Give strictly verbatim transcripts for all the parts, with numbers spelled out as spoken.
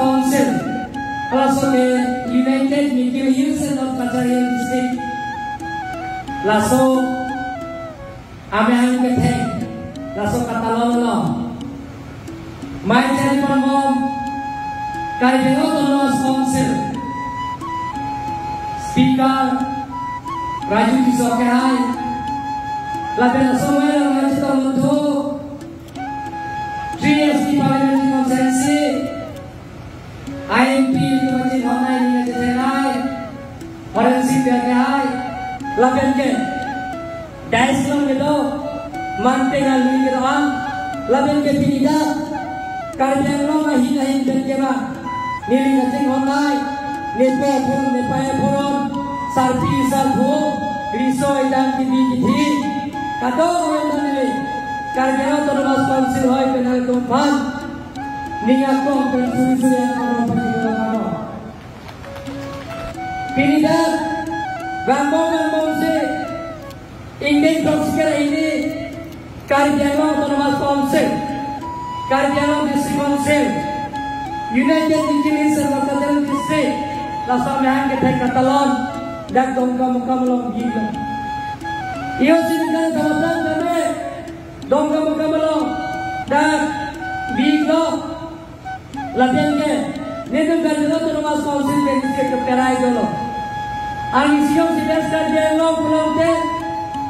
Council, laso ke United Mikir Hills and North Cachar Hills District, laso amahang ketheng, laso katalon along, mai chari pon bom Karbi Anglong Autonomous Council Speaker Raju Tisso akehai, lapen laso amahang along nangchetong thupo three S T Parliamentary Constituency I M P itum kachinghon nai, neli kachethenei, Horensing Bey akehai, lapen ke dais along kedo manteng alui kedo-an, lapen ke pini dak Karbi Anglong ahin ahin pen kevang, neli kachinghon nai, nepo aphuron, nepei aphuron, sarpi sarpo, riso idam kibi kithi, kadokave ta neli Karbi Anglong Autonomous Council hoi pen nangtumphan, ning akrong pen suri suri akrong pajirlo kamo. Pini dak, vangbom vangbomsi, ingdeng throksi kre ra hini, Karbi Anglong Autonomous Council, Karbi Anglong District Council, United Mikir Hills and North Cachar District, laso amahang ketheng katalon, dak Dongkamukam along bihiklo. Iyo si ningkan kamatang kami, Dongkamukam along, dak bihiklo. Lapen ke, netum Karbi Anglong Autonomous Council ke district ke perai dolo. Arnisi jongsi West Karbi Anglong pulote,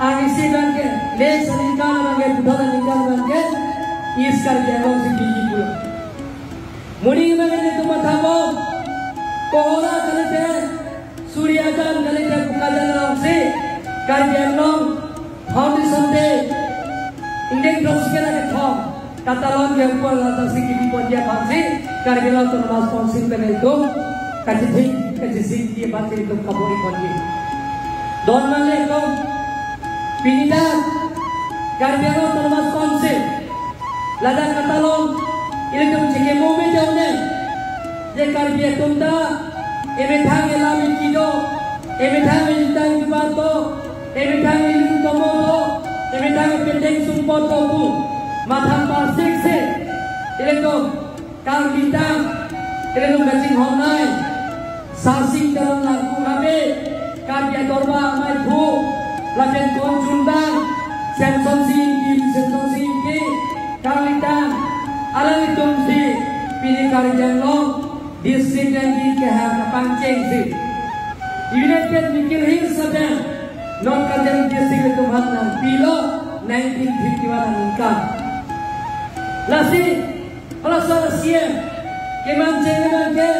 arnisi abang ke, next aningkan abang ke, puthot aningkan abang ke, East Karbi Anglong si bihik pulo. Moning abang ke netum mathabo, Kohora kalite, Suri ajan kalite, Bokajan alongsi Karbi Anglong Foundation Day, ingdeng throksi kre ra kethom, katalon ke upor ladak si kibi ponji aphansi Karbi Anglong Autonomous Council pen itum kachithik kachisik ji aphansi itum kabor-i ponji. Don male itum pini dak Karbi Anglong Autonomous Council ladak katalon, ilitum chekemo me jone, je Karbi atum ta, emethang elam eki do, emethang ejutang jubat do, emethang iling tomo do, emethang epeteng sumpot do pu mathang parsiksi, ilitum karbi ta, ilitum kachinghon nai. Sarsing Teron Langkung Habe, Karbi Adorbar Amaiphu, lapen konchunbang, Semsonsing Ingti, Semsonsing Ingti, Karlitang, alanglitumsi, pini Karbi Anglong District nangji kehang kapangchengsi, United Mikir Hills lapen North Cachar District atum aphan nangpilo, nineteen fifty-one aningkan. Lasi, halaso C M kemancheng abang ke,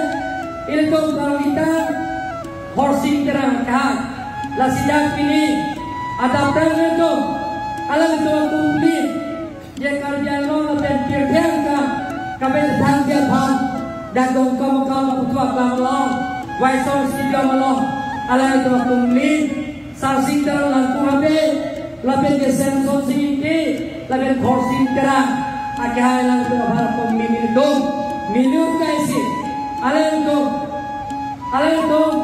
ilitum Karlitang Khorsing Terang akehai. Lasi dak pini, adap prang ilitum, alanglitum akumli, je Karbi Anglong lapen pirthe angkang kapachethangji aphan, dak Dongkamukam aputhak aklam along, Waisong Stadium along, alanglitum akumli, Sarsing Teron Langkung Habe, lapen ke Semsonsing Ingti, lapen Khorsing Terang akehai, alanglitum aphan akumli nelitum minut kaisi, alanglitum, alanglitum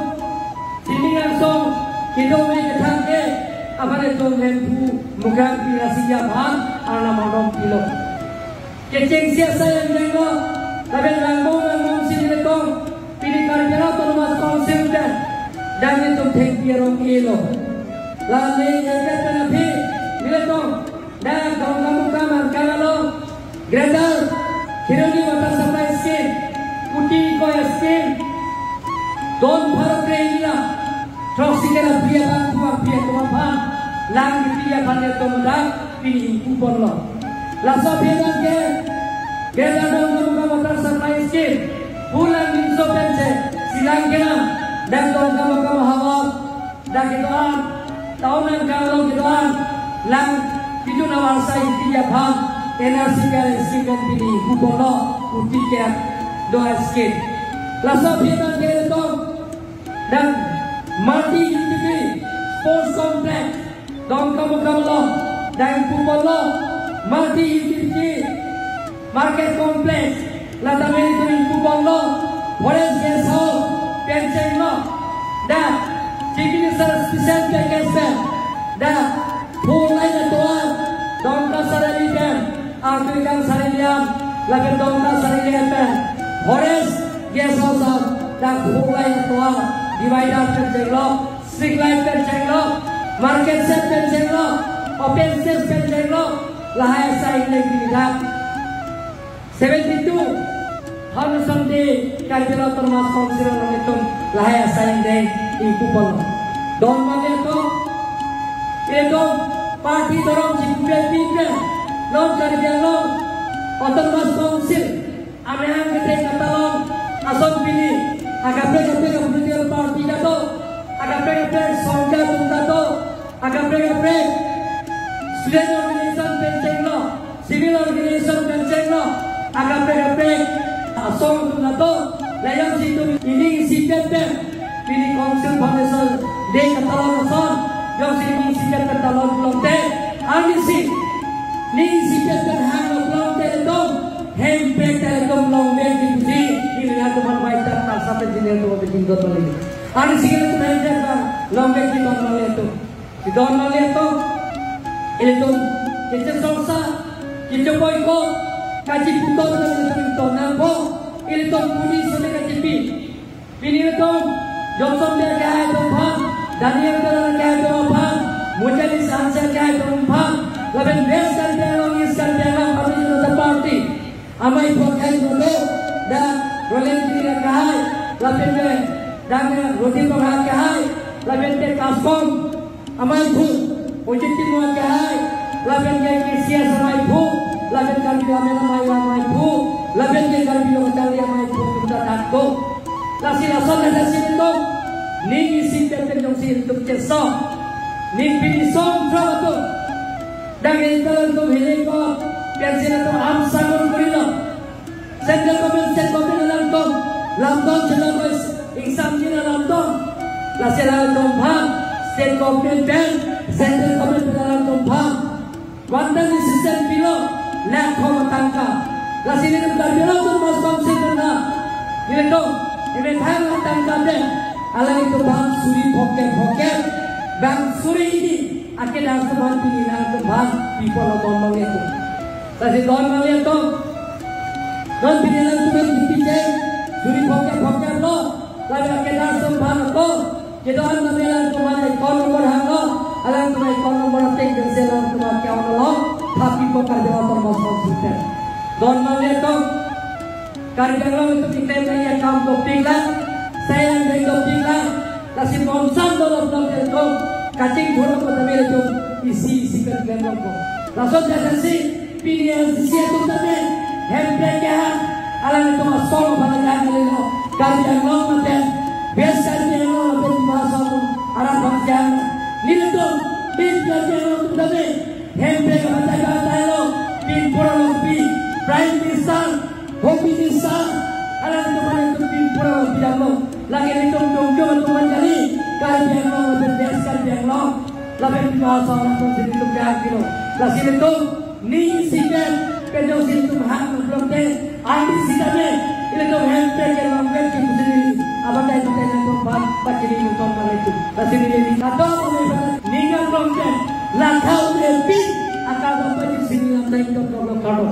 sining angsong kedo me kethang ke aphan itum Hemphu Mukrang Pirasi aphan arnam arnam pilo. Kechengsi asai angdenglo, lapen vangbom vangbomsi nelitum pini Karbi Anglong Autonomous Council pen, dak nelitum thengpi arong elo. Lale ejat pen aphi, nelitum dak Dongkamukam angkang along, Greater Kheroni Water Supply Scheme, kuti koi scheme, don pharo kre-ing ra, throksi kre ra bia bang puang bia tua phan, lang bia phan ya tum dak, pini ingpu ponlo. Laso aphi abang ke, Greater Dongkamukam Water Supply Scheme, pulang nimso pensi, silang kena, dak Dongkamukam havar, dak kedo-an, town angkang along kedo-an, lang, kejun ahavar sai ingti aphan, N R C P R scheme pen pini ingpu ponlo, kuti kre ra do scheme. Laso aphi abang ke ilitum, dak Multi Utility Sports Complex, Dongkamukam along, dak ingpu ponlo, Multi Utility Market Complex, ladak ilitum ingpu ponlo, Forest Guest House, pangchenglo, dak Chief Minister Special Package pen, dak four lane atovar, Dongka Saraili pen, Artuikang Saraili an, lapen Dongka Saraili pen, Forest Guest house, dak phubai atoa, divider pen chenglo, street light pen chenglo, market shed pen chenglo, open stage pen chenglo, lahai asai ingdeng pini dak seventy-two Foundation Day Karbi Anglong Autonomous Council along itum lahai asai ingdeng ingpu ponlo. Don mali atum, itum party dorong chipupe pipe, non Karbi Anglong Autonomous Council amahang kete katalon ason pini, akaprek kaprek political party ta do, akaprek kaprek songja atum ta do, akaprek kaprek student organization pen chenglo, civil organization pen chenglo, akaprek kaprek asong atum ta do, la jongsi itum ining isi pen pen pini Council Foundation Day katalon ason, jongsi ining isi pen pen talon pulote, arnisi, ning isi pen pen hanglo pulote itum, Hemprek ta itum longvek ji pusi, ili atum aphan vai ta ta sa ta jine to bikin dot mali. Arnisi itum Hemprek ta longvek ji don mali atum. Ji don mali atum. Ilitum kechesongsa, kechepoiko, kachiputon ta ilitum ton nangpo, ilitum puni sone kachipi. Pini itum, Johnson Bey akehai atum aphan, Daniel Teron akehai atum aphan, Mojalis Hanse akehai atum aphan, lapen West Karbi Anglong, East Karbi Anglong, Bharatiya Janata Party, amei aphan akehai atum do, dak Roland Giring akehai, lapen ke, dak Roti Bang akehai, lapen ke Kaskom, amaiphu, Ojit Timung akehai, lapen ke K C S amaiphu, lapen Karbi Lammet amei amaiphu, lapen ke Karbi Longkali amaiphu, atum ta thakpo. Lasi lason lasi itum, ning isi pen pen jongsi itum cheso, ning pini song throk atum, dak itum atum hini ko, pensi atum amsa kon korilo. Central government, state government alangtum lamdon chela boys exam jin alangtum. Lasi alangtum aphan state government pen central government pen alangtum aphan one time assistant pilo, lakh kho tangka. Lasi nelitum Karbi Anglong Autonomous Council pen na, nelitum emethang tangka pen alangtum aphan suri phokep phokep, bang suri hini akedarsi aphan pini alangtum aphan pipo lo don mali atum. Lasi don mali atum, non pini alangtum aphan kipi cheng, suri phokep phokep lo, lapen akedarsi aphan ako, kedo-an mali alangtum aphan account number hanglo, alangtum account number atheng jengsi alangtum aphan ke-on lo, tha pipo Karbi Anglong Autonomous Council pen. Don mali atum, Karbi Anglong itum iklem nangji akam dopik lang, sayang deng dopik lang, lasi monsan dolop dom dengdom, kachingthur apot tame itum isi isi pen klem longpo. Lason jasemet si, pini L C C atum tame, Hemprek ke ha, alangtum asong aphan ajak lelo, Karbi Anglong mate, West Karbi Anglong mate, Dima Hasao atum, arat aphan ajak, nelitum, pin Karbi Anglong atum tame, Hemprek aphan ajak tailo, pin pura longpi, Prime Minister, Home Minister, alangtum aphan itum pin pura longpi damlo. Lake itum jongjong atum aphan kali, Karbi Anglong lapen West Karbi Anglong, lapen Dima Hasao atum si itum kehang pilo. Lasi itum, ning isi pen, pen jongsi itum hang pulote, arnisi tame, ilitum Hemprek ke longvek ke pusi neli, abatai abatai nangtum aphan, pachini nangtum aphan itum. Lasi neli, kadokave aphan, ning arong pen, lakha un-e pin, akadokave pusi neli lamdai itum lo kado.